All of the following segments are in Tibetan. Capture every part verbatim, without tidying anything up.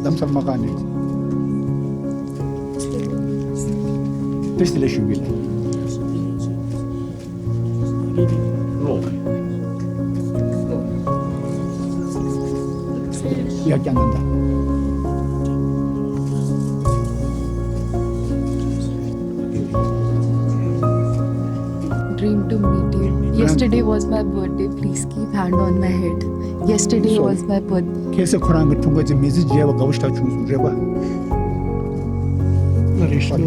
ལམ་སང་མ་བཀག་ནས། དཔེ་སྲིད་ལ་ཞུགས་པའི་ལ། ཡར་རྒྱ་ནང་ད། Dream to meet you. Yesterday was my birthday. Please keep hand on my head. Yesterday was my birthday. ཁ་སང་ཁོ་རང་གི་འཁྲུངས་སྐར་ཅིག་མི་ཚེ་མཇལ་བ་དགའ་པོ་ཞེ་དྲག་བྱུང་སོང་རེད་པ། ཨ་རེད་ཤག་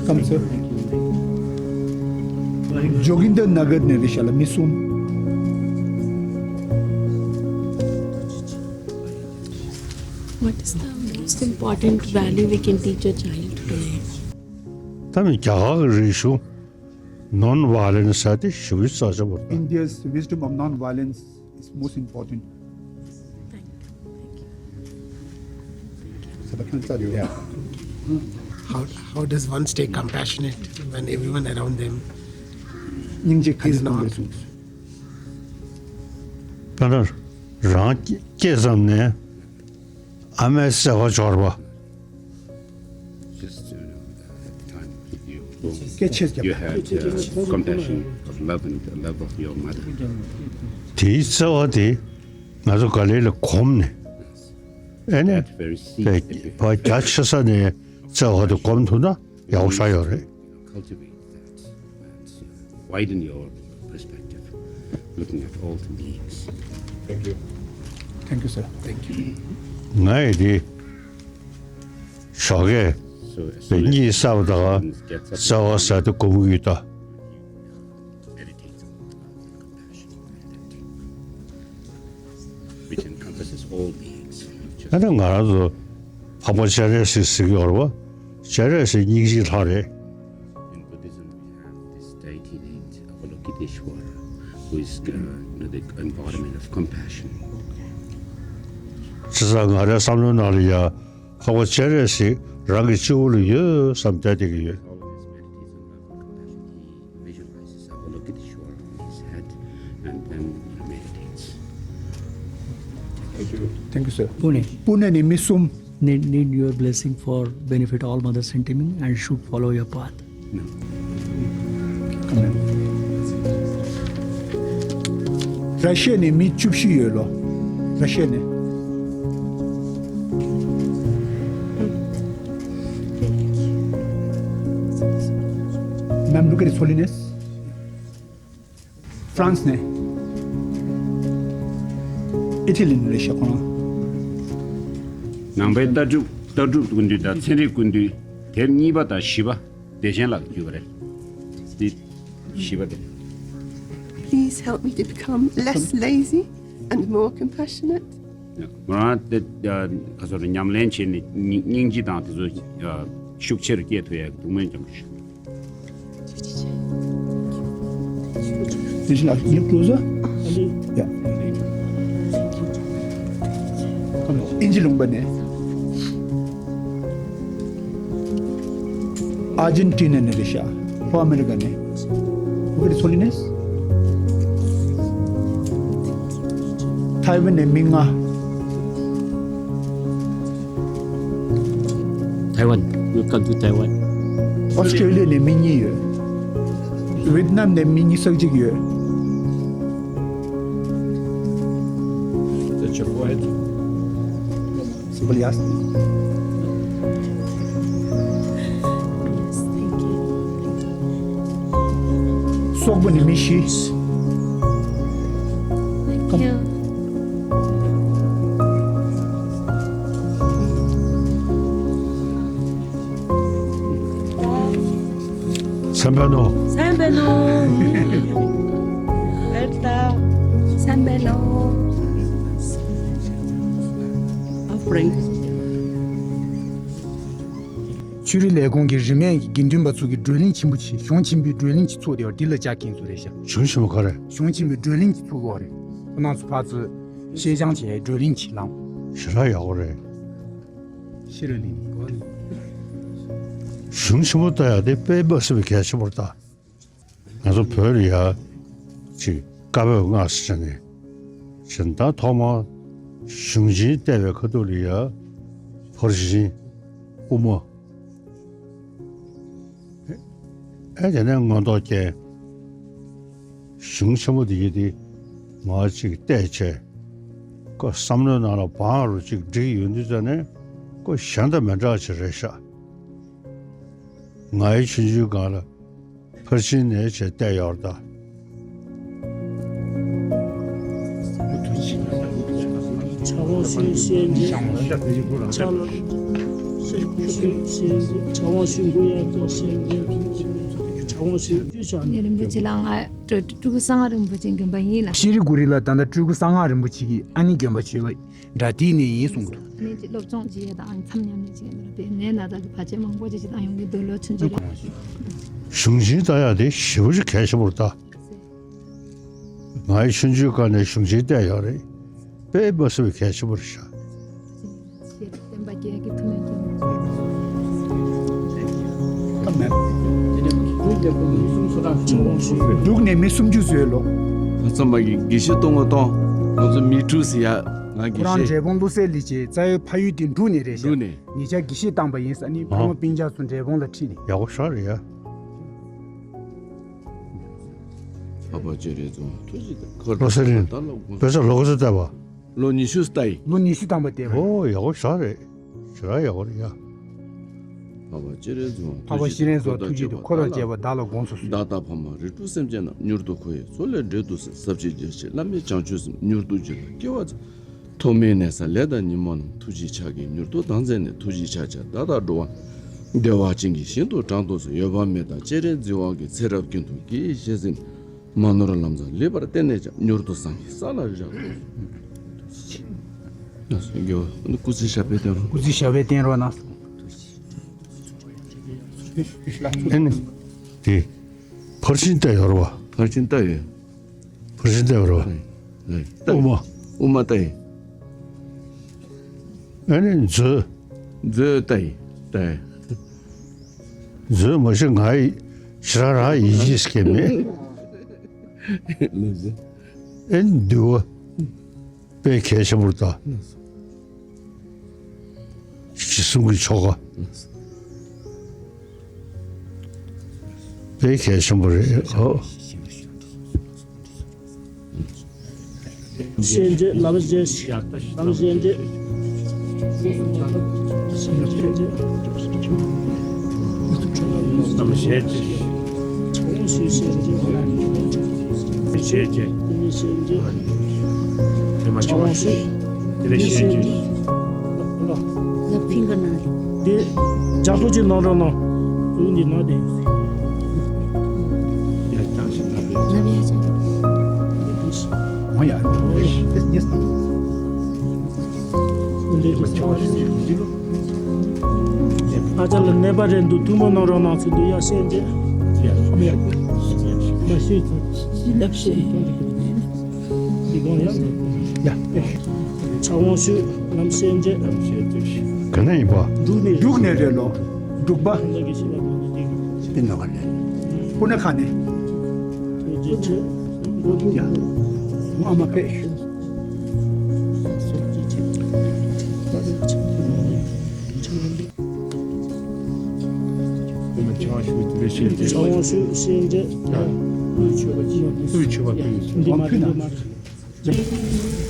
ཀམ་སར། ཇོ་གིན་དར་ནགར་ནས་རེད་ཤག་ལ་མི་གསུམ། What is the most important value we can teach a child today? ད་མི་རྒྱ་གར་གྱི་རིག་གཞུང་non-violence ཟེར་དེ་ཞེ་པོ་རྩ་ཆེན་པོ་རེད། India's wisdom of non-violence is most important. Thank you. Thank you. How, how does one stay compassionate when everyone around them is not? དཔེར་ན་རང་སྐྱེས་ཙམ་ནས་ཨ་མའི་བརྩེ་བ་འབྱོར་བ། Just, uh, at the time you, སྐད་ཆ་རྒྱབ། You had, uh, compassion of love and the love of your mother. དེའི་བརྩེ་བ་དེ་ང་ཚོ་ག་ལེ་ལ་གོམས་ནས། ཨེ་ནས། That very seed that you ཕ་རྒྱ་ཆེ་ས་ནས་བརྩེ་བ་དེ་གོམས་ཐུབ་ན་ཡག་པོ་ཞིག་ཡོད་རེད། Cultivate that and, uh, widen your perspective, looking at all the beings. Thank you. Thank you, sir. Thank you. ང་ཡི་དེ་ཞོགས་ཀས་So as དེ་soon as གཉིད་སད་པ་དང་one gets up in the བརྩེ་བ་morning, ཟེར་དེ་སྒོམ་གྱི་ཡོད་ད། Meditate on compassion, which encompasses all beings, not just ད་ནི་ང་རང་ཚོ་འཕགས་པ་སྤྱན་རས་གཟིགས་ཟེར་གྱི་ཡོད་རེད་པ། སྤྱན་རས་གཟིགས་སྙིང་རྗེའི་ལྷ་རེད། In Buddhism, we have this deity named Avalokiteshvara, who is, uh, you know, the embodiment of compassion. བྱས་ཙང་ང་རའི་བསམ་བློའི་ནང་ལ་ཡ་འཕགས་པ་སྤྱན་རས་གཟིགས་རང་གི་སྤྱི་བོ་ལ་ཡོད་བསམ་བསྡད་བསྡད་ཀྱི་ཡོད། All of his meditates on love and compassion, he visualizes Avalokiteshvara on his head and then meditates. Thank you. Thank you, sir. Pune. Pune ནས་མི་གསུམ། Need, need your blessing for benefit all mothers sentiment and should follow your path. ར་ཤི་ཡ་ནས་མི་བཅུ་བཞི་ཡོད་ལོ། ར་ཤི་ཡ་ནས། Ma'am, look at his holiness. France ནས། ཨི་ཊ་ལི་ནས་རེད་ཤག་ཁོང་རང་། ནང་པའི་ལྟ་གྲུབ་ལྟ་གྲུབ་ཀུན་འདུས་དང་ཚན་རིག་ཀུན་འདུས་དེབ་གཉིས་པ་དང་བཞི་པ་བདེ་ཆེན་ལགས་བརྒྱུད་པ་རེད། འདི་བཞི་པ་དེ། Please help me to become less lazy and more compassionate. ང་རང་དེ་ག་ཚོད་རེད། ཉམས་ལེན་བྱས་ནས་སྙིང་སྙིང་རྗེ་དང་དེ་ཚོ་ཤུགས་ཆེ་རུ་སྐྱེད་ཐུབ་ཡག་གི་ཐུགས་སྨོན་བཅངས་ཞུ། དེ་བཞིན་ལ་ཡིན་འགྲོ་ས། ཡ། ཨིན་ཇི་ལུང་པ་ནས། ཨར་ཇེན་ཊི་ན་ནས་རེད་ཤག་ལྷོ་ཨ་མེ་རི་ཀ་ནས། What is holiness? ཐའེ་ཝན་ནས་མི་ལྔ། Taiwan. Welcome to Taiwan. ཨོ་སི་ཀྲེ་ལི་ཡ་ནས་མི་གཉིས་ཡོད། ཝེད་ནམ་ནས་མི་ཉི་ཤུ་རྩ་གཅིག་ཡོད། That's your forehead. Somebody asked me. Yes, thank you. སོག་པོ་ནས་མི་བཞི། Thank you. སེམས་པའི་ནོར། སེམས་པའི་ནོར། བེར་ཏ། སེམས་པའི་ནོར། ཨ་ཕ་རེང་། ཆོས་རིག་ལས་ཁུངས་ཀྱི་རིས་མེད་ཀྱི་དགེ་འདུན་པ་ཚོ་གི་བགྲོ་གླེང་ཆེན་པོ་ཆེ། གཞུང་ཆེན་པོའི་བགྲོ་གླེང་ཆེ་ཚོགས་བསྡད་པ་འདི་ལ་བཅར་མཁན་ཚོ་རེད་ཤག་གཞུང་ཆེན་པོ་ག་རེ། གཞུང་ཆེན་པོའི་བགྲོ་གླེང་ཆེ་ཚོགས་ཀྱི་ཡོད་རེད། ཁོ་རང་ཚོ་ཕར་ཚུར་ཤེས་བྱང་བྱས་བགྲོ་གླེང་ཆེ་ལངས། ཞེ་དྲག་ཡག་པོ་རེད། ཤེས་ར་ལིན་གོ་ནི། གཞུང་ཆེན་པོ་ལྟ་ཡག་དེ་དཔེ་མ་སྲིད་པའི་གལ་ཆེན་པོ་རེད་ད། ང་ཚོ་བོད་ལ་ཡ་ཅིག་བཀའ་པོད་ལྔ་ཟེར་ནས་ཕྱིན། ད་ཐོག་མ་ གཞུང་ཆེན་བལྟས་པའི་ཁ་ཐུག་ལ་ཡ། ཕར་ཕྱིན། དབུ་མ། ཨེ་དེ་ནས་མངོན་རྟོགས་རྒྱན། གཞུང་ཆེན་པོ་འདི་ཡི་དེ་ང་ཅིག་བལྟས་བྱས། ཁོ་བསམ་བློའི་ནང་ལ་བང་རུ་ཅིག་བསྒྲིགས་ཡོང་དུས་ཙ་ནས་ཁོ་གཞན་དང་མི་འདྲ་ཅིག་རེད་ཤག་ང་ཡི་ཆུང་ཆུང་སྒང་ལ་ཕར་ཕྱིན་ནས་བྱས་བལྟས་ཡོད་རེད་ད། ཕྱག་དབང་ཞུ་སེམས་ཅན། ཕྱག་ལ་ཕྱག་དབང་ཞུ་དགོས་ཡ་ཀྱང་སེམས་ཅན། ཕྱག་དབང་ཞུ་དུས་ཀྱང་། རིན་པོ་ཆེ་ལགས། ང་སྤྲུལ་སྐུ་གསང་སྔགས་རིན་པོ་ཆེའི་དགོན་པ་ཡིན་ལགས། ཤེས་རིག་གུ་རུ་ལགས། ད་ལྟ་སྤྲུལ་སྐུ་གསང་སྔགས་རིན་པོ་ཆེ་གི་ཨ་ནེ་དགོན་པ་ཆེ་བ་འདྲ་དེ་ནས་ཡིན་གསུངས་འདུག་ཨ་ནེ་ཅིག་སློབ་སྦྱོང་བྱེད་ཡ་དང་མཚམས་མཉམ་ནས་བྱེད་ཡ་ལ་བས་ནས་ན་ད་གི་བར་ཆད་མང་པོ་ཅིག་ཅིག་བཏང་ཡོང་གི་འདུག་ལོ་ཆུང་ཆུང་རེད། གཞུང་ཆེན་ལྟ་ཡ་དེ་ཞེ་པོ་ཅིག་གལ་ཆེན་པོ་རེད་ད། ང་ཡི་ཆུང་ཆུང་སྒང་ནས་གཞུང་ཆེན་བལྟས་ཡོད་རེད། དཔེ་མ་སྲིད་པའི་གལ་ཆེན་པོ་རེད་ཤག་བསྟན་པ་རྒྱས་ཀྱི་ཐུགས་སྨོན་སྐྱོན། འབྲུག་ནས་མི་སུམ་ཅུ་བཟོས་ལོ། ཚང་མ་གི་དགེ་བཤེས་གཏོང་ངོ་གཏོང་། ང་ཚོ་མི་དྲུག་ཟེར་ཡ་ང་དགེ་ཁོ་རང་བཤེས། འབྲས་སྤུངས་བློ་གསལ་ལི་ཅེ་རྩ་བའི་ཕ་ཡུལ་དེ་འབྲུག་ནས་རེད་ཤག་འབྲུག་ནས། ཉེ་ཆར་དགེ་བཤེས་བཏང་པ་ཡིན་ས་ནི་ཕ་མ་སྤུན་ཀྱག་ཚོ་འབྲས་སྤུངས་ལ་ཁྲིད་ནས། ཡག་པོ་ཞེ་དྲག་རེད་ཡ། འཕགས་པ་སྤྱན་རས་གཟིགས་དབང་ཐུགས་རྗེ་ཆེ། ཁོ་བློ་གསལ་རིང་། ད་ལོ་དགོངས། བོད་ས་ལོ་ག་ཚོད་བལྟས་པ། ལོ་ཉི་ཤུ་ལྟ་ཡི། ལོ་ཉི་ཤུ་ཐམ་པ་བསྡད་པ། ཨོ་ཡག་པོ་ཞེ་དྲག་རེད། ཞེ་དྲག་ཡག་པོ་རེད་ཡ། འཕགས་པ་སྤྱན་རས་གཟིགས་དབང་། འཕགས་པ་སྤྱན་རས་གཟིགས་དབང་ཐུགས་རྗེ་ཆེ། འཁོར་དང་བཅས་པ་བདག་ལ་དགོངས་སུ་གསོལ། བདག་དང་ཕ་མ་རིགས་དྲུག་སེམས་ཅན་རྣམས། མྱུར་དུ་འཁོར་བའི་མཚོ་ལས་བསྒྲལ་དུ་གསོལ། ཟབ་ཆོས་རྒྱ་ཆེ་བླ་མེད་བྱང་ཆུབ་སེམས། མྱུར་དུ་འབྱོངས་པའི་སྐྱེ་བ་འཚོལ། ཐོག་མེད་ནད་གསང་ལས་དང་ཉོན་མོངས་རྣམས། ཐུགས་རྗེའི་ཕྱག་གིས་མྱུར་དུ་དག་མཛད་ནས། ཐུགས་རྗེའི་ཕྱག་རྒྱ་བདག་དང་འགྲོ་བ་བདེ་བ་ཅན་གྱི་ཞིང་དུ་དྲངས་དུ་གསོལ། འོད་དཔག་མེད་དང་སྤྱན་རས་གཟིགས་དབང་གི་ཚེ་རབས་ཀུན་ཏུ་དགེ་བའི་བཤེས་གཉེན་མ་ནོར་ལམ་བཟང་ལེགས་པར་བསྟེན་ནས་ཀྱང་། མྱུར་དུ་སངས་རྒྱས་ས་ལ་བཞག་ཏུ་གསོལ། སྐུ་ཚེ་ཞབས་པད་བརྟན་རོགས། སྐུ་ཚེ་ཞབས་པད་བརྟན་རོགས་གནང་། ཨེ་ནི། དེ། ཕར་ཕྱིན་བལྟས་ཡོད་རེད་པ། ཕར་ཕྱིན་བལྟས་ཡོད། ཕར་ཕྱིན་བལྟས་ཡོད་རེད་པ། ཨེ། དབུ་མ། དབུ་མ་བལྟས་ཡིན། ཨེ་ནི་མཛོད། མཛོད་བལྟས་ཡིན། བལྟས་ཡིན། མཛོད་མ་གཞི་ང་ཡི་ཞེ་དྲག་རང་ཡིད་ཆེས་སྐྱེ་མེད། ལགས་སོ། ཨེ་ནི་འདུལ་བ། དཔེ་གལ་ཆེན་པོ་རེད་ད། ལགས་སོ། ཞི་གསུམ་གྱི་ཆོ་ག། དཔེ་གལ་ཆེན་པོ་རེད། ཨོ། སེམས་བསྐྱེད་ལམ་སེམས་བསྐྱེད། ལམ་སེམས་བསྐྱེད། སེམས་བསྐྱེད། ལམ་སེམས་བསྐྱེད། ཚོགས་སུ་སེམས་བསྐྱེད། སེམས་བསྐྱེད། དེ་ནས་སེམས་བསྐྱེད། དེ་མ་ཚོགས་སུ། དེ་ནས་སེམས་བསྐྱེད། ལབ་ཕིང་ག་ན་རེད། དེ་ལྗགས་ཐོག་ཅིག་གནང་རོགས་གནང་། དུག་འདི་ན་དེ། ཡ་ཀྱང་ཞིག་ན་དེ། ལབ་ཡ་ཅིག་འོ་ཡ། དེ་ཉིས། ཨ་ཅག་ལ་ནད་པ་རེད་འདུག་ཐུགས་སྨོན་གནང་རོགས་གནང་ཟེར་འདུག་ཡ་སེམས་བསྐྱེད། ཡ་མ་ཤེས། ལབ་ཤེས། འདི་གང་ཡང་མེད། ཡ། ཕྱག་དབང་ཞུ། ལམ་སེམས་བསྐྱེད། ག་ནས་ཡིན་པ། འབྲུག་ནས། འབྲུག་ནས་རེད་ལོ། འབྲུག་པ། ཁ་ལག་གི་ཤེས་པ་མ་ནི་འདི། དེ་ནོ་ག་ནས། སྤུ་ན་ཁ་ནས། ཐུགས་རྗེ་ཆེ། ཡ། ང་མ་ཕེ། ཕྱག་དབང་ཞུ་དེ་བས་ཤེས་ཏེ། ཕྱག་དབང་ཞུ་སེམས་བསྐྱེད། ཡ། དབུས་མཆོད་པ་དབུས་མཆོད་པ་དབུས་མཆོད་པ། འདི་མ་རེད་འདི་མ་རེད།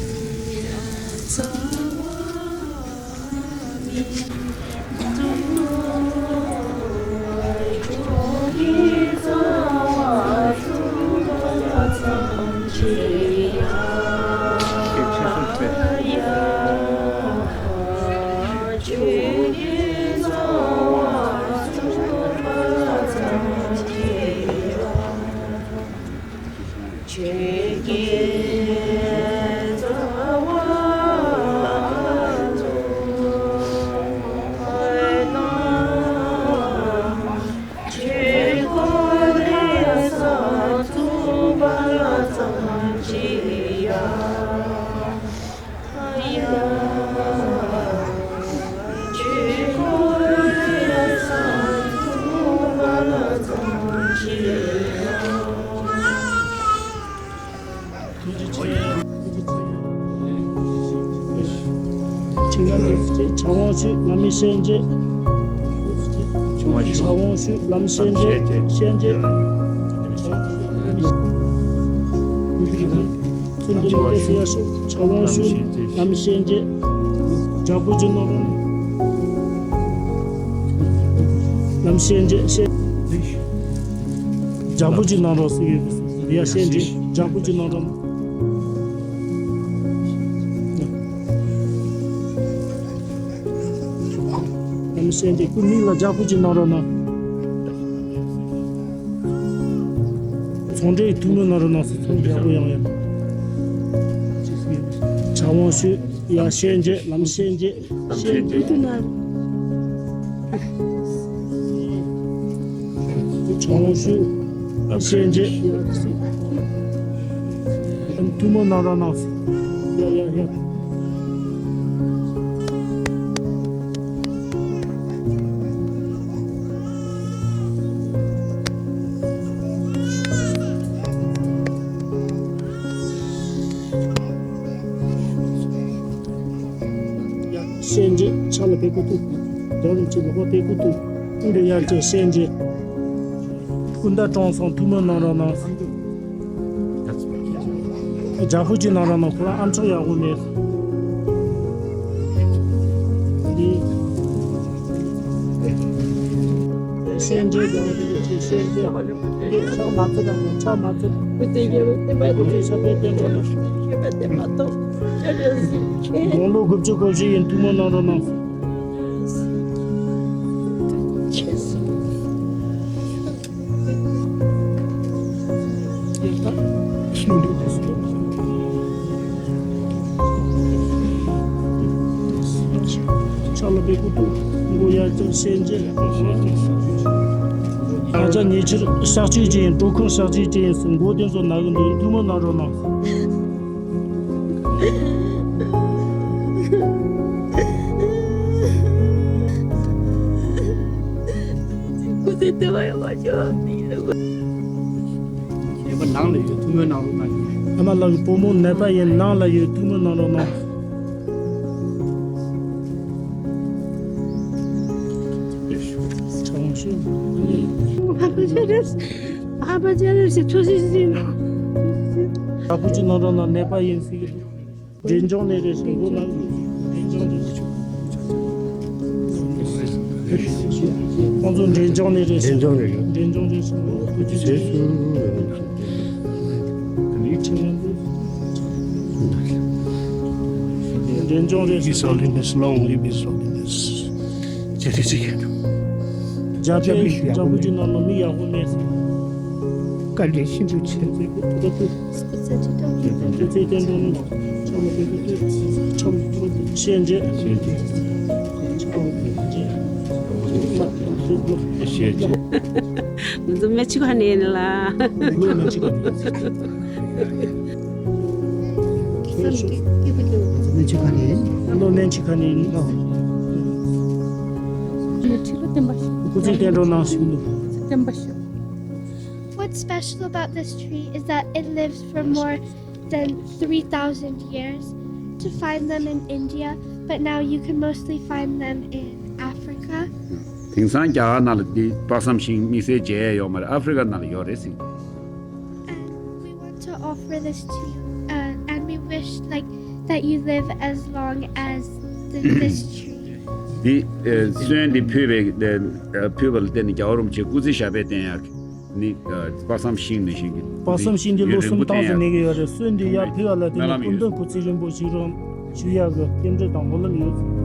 ཕྱག་དབང་ཞུ་བླ་མའི་སྤྱན་རས་གཟིགས། ཕྱག་དབང་ཞུ་བླ་མའི་སྤྱན་རས་གཟིགས། སྤྱན་རས་གཟིགས། ཚུལ་འདི་ལ་བརྟེན་ཡར་སོང་། ཕྱག་དབང་ཞུ་བླ་མའི་སྤྱན་རས་གཟིགས། ཇ་ཕུ་ཅིག་གནང་རོགས། བླ་མའི་སྤྱན་རས་གཟིགས། ཇ་ཕུ་ཅིག་གནང་རོགས་ཟེར་གྱི་ཡོད། ཡ་སྤྱན་རས་གཟིགས། ཇ་ཕུ་ཅིག་གནང་རོགས། ཨ་ནི་སྤྱན་རས་གཟིགས། སྐུ་མིག་ལ་ཇ་ཕུ་ཅིག་གནང་རོགས་གནང་། ཚོང་འབྲེལ་ཐུགས་སྨོན་གནང་རོགས་གནང་ཟེར། ཚོང་འབྲེལ་ཡག་པོ་ཡོང་ཡ། ཕྱག་དབང་ཞུ། ཡ་སྤྱན་རས་གཟིགས། བླ་མའི་སྤྱན་རས་གཟིགས། སྤྱན་རས་གཟིགས། ཕྱག་དབང་ཞུ། སྤྱན་རས་གཟིགས། ཐུགས་སྨོན་གནང་རོགས་གནང་། ཡ་ཡ་ཡ། ཡ། སྤྱན་རས་གཟིགས། ཕྱག་ལ་ཕྱག་གུ་ཐུག། རྡོ་རིང་གཅིག་ལ་ཕྱག་གུ་ཐུག། ཀུན་ཏུ་ཡར་བཅོས་སྤྱན་རས་གཟིགས། ཀུན་ད་ཀྲོང་སོང་། ཐུགས་སྨོན་གནང་རོགས་གནང་། ཇ་ཕུ་ཅིག་གནང་རོགས་གནང་། ཁོ་རང་ཨམ་ཅོག་ཡག་པོ་མེད། འདི་སྤྱན་རས་གཟིགས། སྤྱན་རས་གཟིགས། འདི་ཕྱག་མ་ཚུགས་དང་། ཕྱག་མ་ཚུགས། དགུང་ལོ་དགུ་བཅུ་གོ་བཞི་ཡིན། ཐུགས་སྨོན་གནང་རོགས་གནང་། ཕྱག་ལ་ཕྱག་གུ་ཐུག། མགོ་ཡར་བཅོས་སྤྱན་རས་གཟིགས། ད་ཆ་ཉེ་ཆར་ཞག་གཅིག་ཅིག་ཡིན། གྲོད་ཁོག་ཞག་གཅིག་ཅིག་ཡིན་ཟེར། མགོ་དེ་ཚོ་ན་གི་འདུག། ཐུགས་སྨོན་གནང་རོགས་གནང་། ཁུ་སིམ་དེ་བ་ཡོད་མ་བྱུང་། ནད་པ་ནང་ལ་ཡོད། ཐུགས་སྨོན་གནང་རོགས་གནང་། ཨ་མ་ལགས་ཀྱི་བུ་མོ་ནད་པ་ཡིན། ནང་ལ་ཡོད། ཐུགས་སྨོན་གནང་རོགས་གནང་། ཕྲ་བོ་ཞིག་ཨ་ཕ་ཅག་རེད། ཨ་ཕ་ཅག་རེད་ཟེར་ཐུགས་སྲས་ཟིན། ཨ་ཕ་ཅིག་ནང་རང་ན་ནད་པ་ཡིན་ཟེར་གི་འདུག། འབྲས་ལྗོངས་ནས་རེད་ཟེར། མགོ་ནང་འབྲས་ལྗོངས་རེད་ཟེར། ཁོང་ཚོ་འབྲས་ལྗོངས་ནས་རེད་ཟེར། འབྲས་ལྗོངས་རེད་ཟེར། འབྲས་ལྗོངས་རེད་ཟེར། འབྲས་ལྗོངས་རེད་ཟེར། His Holiness, long live His Holiness. ཇ་ཕུ་ཅིག་ནང་ལ་མི་ཡག་པོ་མེད་ཟེར། བཀའ་དྲིན་ཤིན་ཏུ་ཆེ། སྐུ་ཚེ་བརྟན་པོ་གནང་། ཕྱག་ལ་ཕྱག་གུ་ཐུག། ཕྱག་ལ་ཕྱག་གུ་ཐུག། སྤྱན་རས་གཟིགས། སྤྱན་རས་གཟིགས། ང་ཚོ་སྨན་ཁང་ནས་ཡིན་ལ། ལོ་སྨན་ཁང་ནས་ཡིན། སྨན་ཁང་ནས་ཡིན། ལོ་སྨན་ཁང་ནས་ཡིན། སྐུ་ཚེ་བརྟན་པོ་གནང་ཞུ། What's special about this tree is that it lives for more than three thousand years. To find them in India, but now you can mostly find them in Africa. དེང་སང་རྒྱ་གར་ནང་ལ་འདི་དཔག་བསམ་ཤིང་དམིགས་བསལ་མཇལ་ཡ་ཡོད་མ་རེད། ཨ་ཧྥེ་རི་ཀ་ནང་ལ་ཡོད་རེད་ཟེར། And we want to offer this to you, uh, and we wish, like, that you live as long as the, this tree. འདི་ཨ་སོན་འདི་ཕུལ་བའི་ཨ་ཕུལ་བ་ལ་བརྟེན་ནས་རྒྱལ་བ་རིན་པོ་ཆེ་སྐུ་ཚེ་ཞབས་པད་བརྟན་ཡག་གི་ནི་ཨ་དཔག་བསམ་ཤིང་ནི་ཤིང་གི་དཔག་བསམ་ཤིང་འདི་ལོ་གསུམ་ཐམ་ཙམ་གནས་ཀྱི་ཡོད་རེད། སོན་འདི་ཡར་ཕུལ་བ་ལ་བརྟེན་ནས་སྐུ་མདུན་སྐུ་ཚེ་རིང་པོ་ཞིག་རང་བཞུགས་ཡག་གི་རྟེན་འབྲེལ་དང་སྨོན་ལམ་ཡོད།